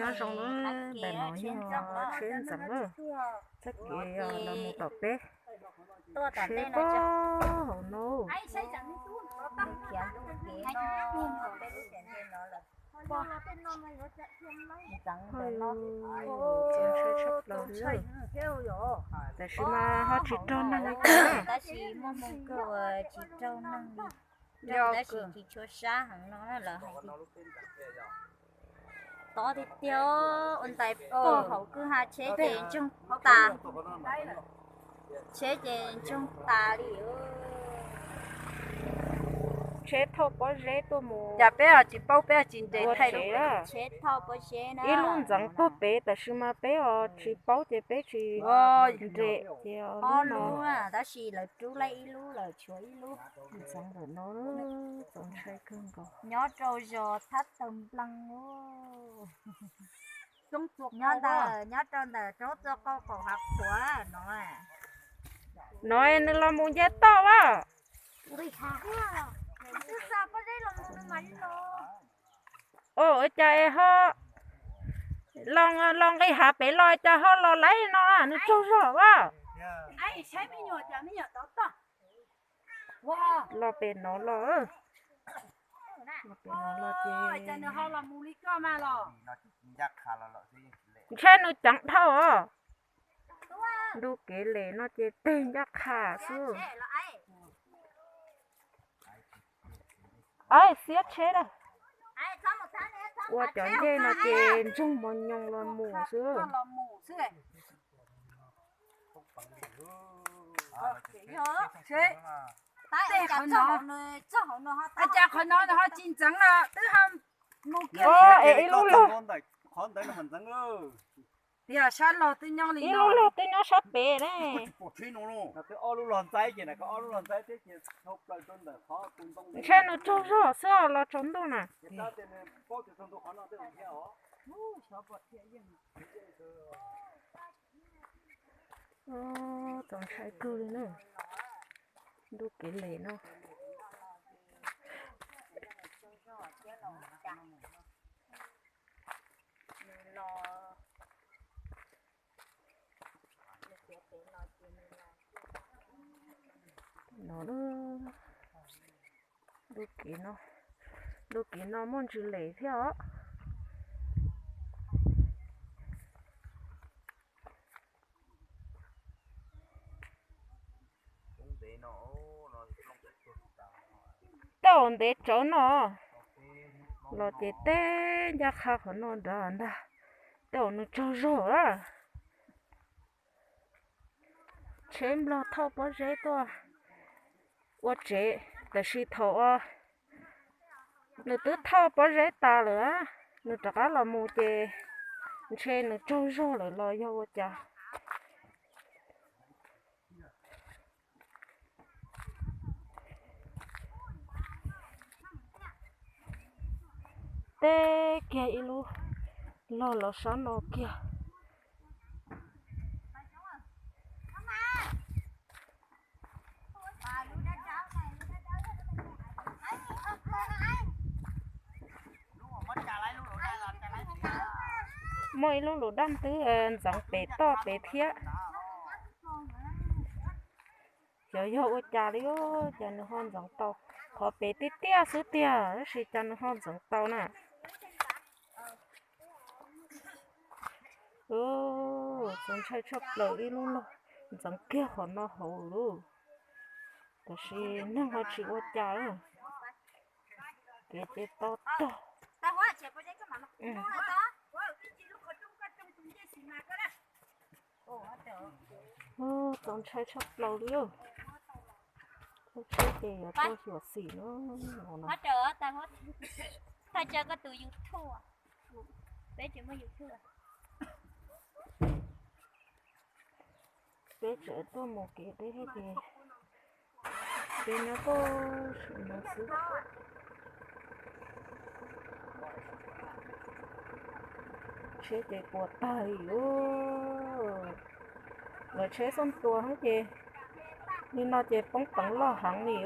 Nyob zoo na, ntawm no yog tsheb ntxeev na, txoj kev los mus tom peb tsheb pab hauv no. Ntxeev ntshai tshaj plaws li. Tam sim no ho tsis raug neeg li thiab. Tab sis muaj moo kawg uas tsis raug neeg li. Raug tab sis tsis tshua sab heev no lawv hais tias. Tod tiag tiag, ua ntais poj hauv kwj ha tsheb ces ntsoog tas. Tsheb ces ntsoog tas li. Tsheb thauj pob zeb tuaj mus. Cas peb tsis paub, peb tsis nres ua thaij tsheb. Tsheb thauj pob zeb na. Ib lub ntxeev puag pem, tab sis mas peb os tsis paub ces peb tsis nres ces ob lub no. Tab sis lawv rub lawm ib lub lawm, tshuav ib lub. Ntxeev ntawm no txaus ntshai kawg nkaus. Nyob rau zos Thab Taw Nplees. Nyob ntawd, nyob rau ntawm roob txua qau qaum hav qhuav no. No nws los mus nce toj as. Ua cas es ho los, los nqis hav pem los cas ho los laib no, nws tsaug zog as. Los pem no los, los pem no los ces ntshe nws ceev dhau os. Ntu kev lem no ces teg ncaj qha xwb. Xiab tsheb lawm. Ua cov ncej no ces ntsoog mos nyoos los mus xwb. Tej qhov no, cas qhov no ho tsis ntxeev no twb ho mus kiag. Es ib lub log, tias sab log twb nyob li, ib lub log twb nyob sab pem ne. Ntshe nws tsaug zog xwb los tsaus ntuj na. Txaus ntshai kawg li na. Ntu kev lem no. No, ntu kev no, ntu kev no muaj ntsis lem thiab os. Tej zaum ntev tsawv no los ces teg ncaj qha qhov no nrad ntag. Tej zaum nws tsaug zog a. Tsheb nplog thauj pob zeb tuaj ua tsev, tab sis thaum uas nws twb thauj pob zeb tas lawm, nws rov qab los mus ces ntshe nws tsaug zog lawm los yog ua cas. Teb kiag ib lub log los sab no kiag. Muaj ib lub lus daj twb ntxeev pem toj pem thiab. Xyov yog ua cas li, cas nws ho ntxeev tau. Qhov pem tiaj tiaj xwb tiag, tab sis cas nws ho ntxeev tau na. Txaus ntshai tshaj plaws, ib lub log ntxeev kiag qhov no hauv lawm, tab sis neeg ho tsis ua cas. Kev ces to tog. Txaus ntshai tshaj plaws li. Lub tsheb ces yuav tuaj xyuam xim no. Peb tseem tuaj mus kev deb thiab ces peb nyob toj sim no xwb. Tsheb ces puas tag li. Lawv tsheb xoj tua ces li no ces poob peev loj heev li.